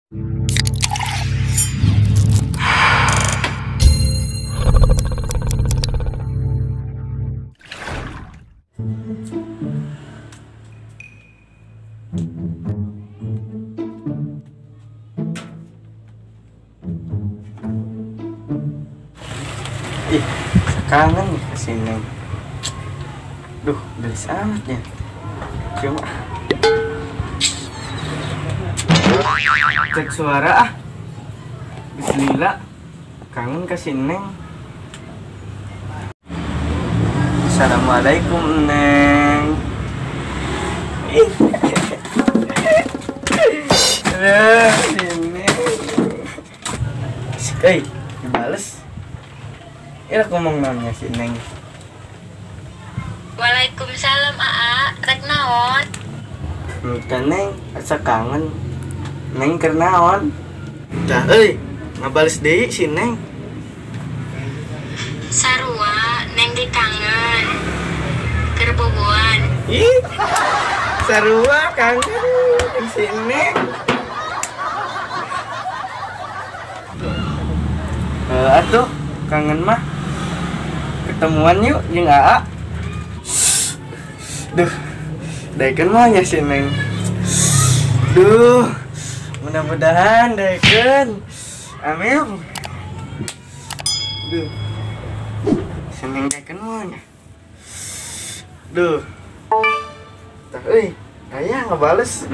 Ih, kangen nih kesini. Duh, gelis amatnya. Cuma cek suara ah. Bismillah, kangen ke si Neng. Assalamualaikum Neng. Ih. Aduh, si Neng. Asik, dibales. Ya aku ngomong namanya si Neng. Waalaikumsalam Aa, rek naon? Entah Neng, asa kangen. Neng keur naon? Tah euy, ngabales deui si Neng. Sarua, Neng ge kangen. Keur boboan. Ih. Sarua kangen jeung si Neng. Atuh kangen mah. Ketemuan yuk jeung Aa. Duh, daekeun mah nya si Neng. Duh, mudah-mudahan daekeun. Amin. Duh, si Neng daekeun mah nya. Duh, tah euy, aya ngebales.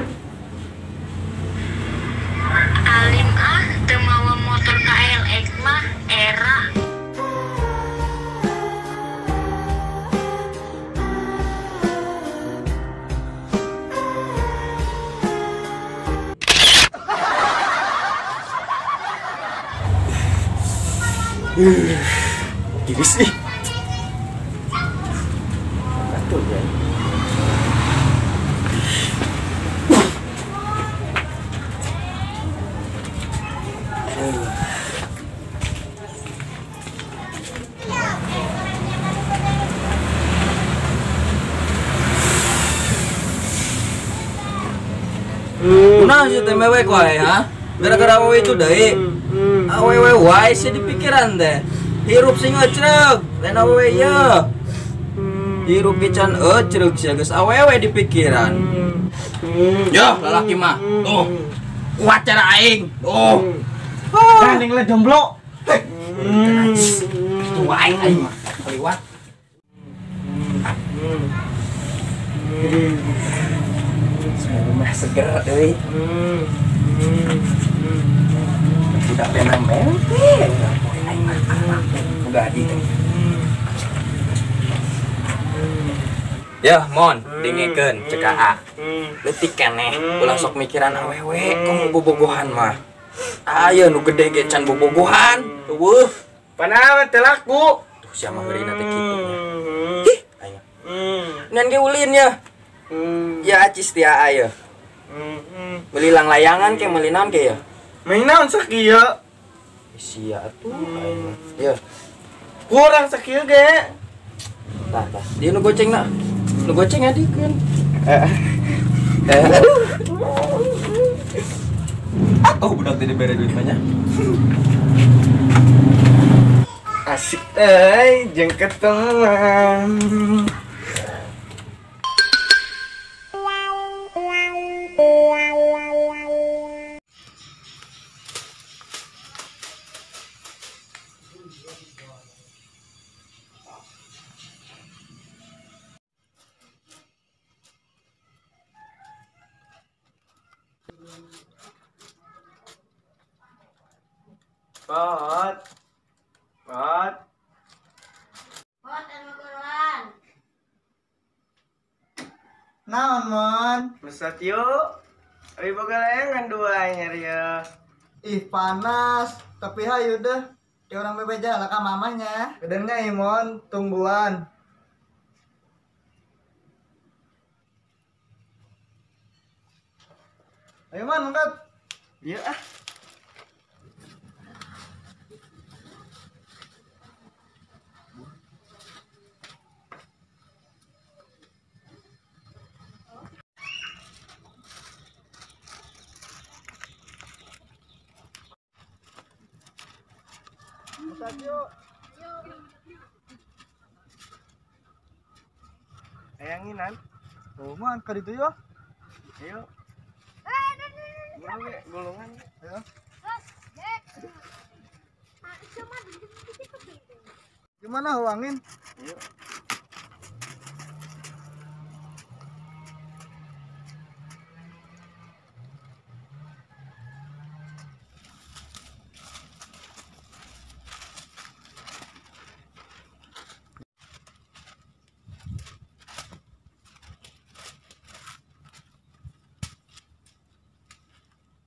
Alim ah, teu mawa motor KLX mah era. Giris ih. Betul ya. Kunaon sih teh mewek wae ha? Gara-gara awewe itu deui. Awewe wae sih di pikiran teh. Hirup sing ecreg, lain awewe ieu. Hirup ge can ecreg sia geus awewe di pikiran. Yo, lalaki mah. Tuh. Kuat cara aing. Tuh. Gandeng le jomblo. Itu wae aing mah. Kaliwat. Semoga mah seger deui. Budak tenang mewek. Aing mah apa? Boga adi teh. Yeuh, mon, dengekeun cek Aa. Leutik keneh, ulah sok mikiran awewe, komo bobogohan mah. Aya nu gede ge can bobogohan. Eueuh. Panawe teu laku. Tuh sia mah heurina teh kitu nya. Ih, aing. Ngan ge ulin ya. Ya acis ti Aa ye. Meuli langlayangan ke meuli naon ke ya? Meuli naon sakieu? Sia atuh aing mah. Yeuh. Kurang sakieu ge. Tah, tah. Dia nu gocengna. Nu goceng adikeun. Aduh. Atuh budak teh dibere duit mah nya. Asik euy jeung ketemuan. Pot. Pot. Pot anu kuruan. Naon, Mon? Mesat yuk. Ari boga layangan dua nyari ya. Ih, panas. Tapi hayu deh. Kayak orang bebeja lah ka mamanya. Benernya Imon, tungguan. Ayo Man, angkat. Iya ah. Masak yuk. Ayanginan. Oh, man, ka dito yo. Ayo. Gulungan, gulungan. Ayo. Gimana huangin? Ayo.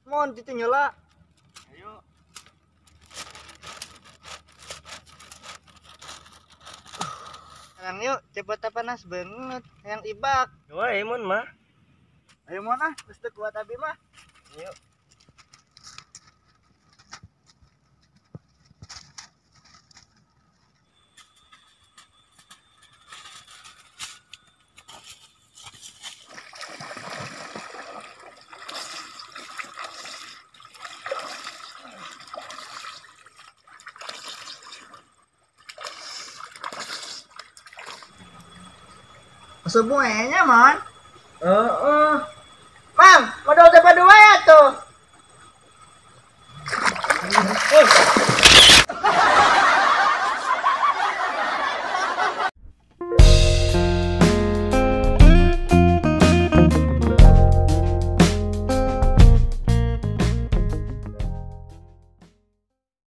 Mon cicing heula. Ayo. Sekarang yuk, cepet panas banget yang ibak. Wah, Mon mah. Ayo Mon ah, geus teu kuat abi mah. Ayo. Semuanya, Mon. Heeh. Mang, modal dapat dua ya tuh.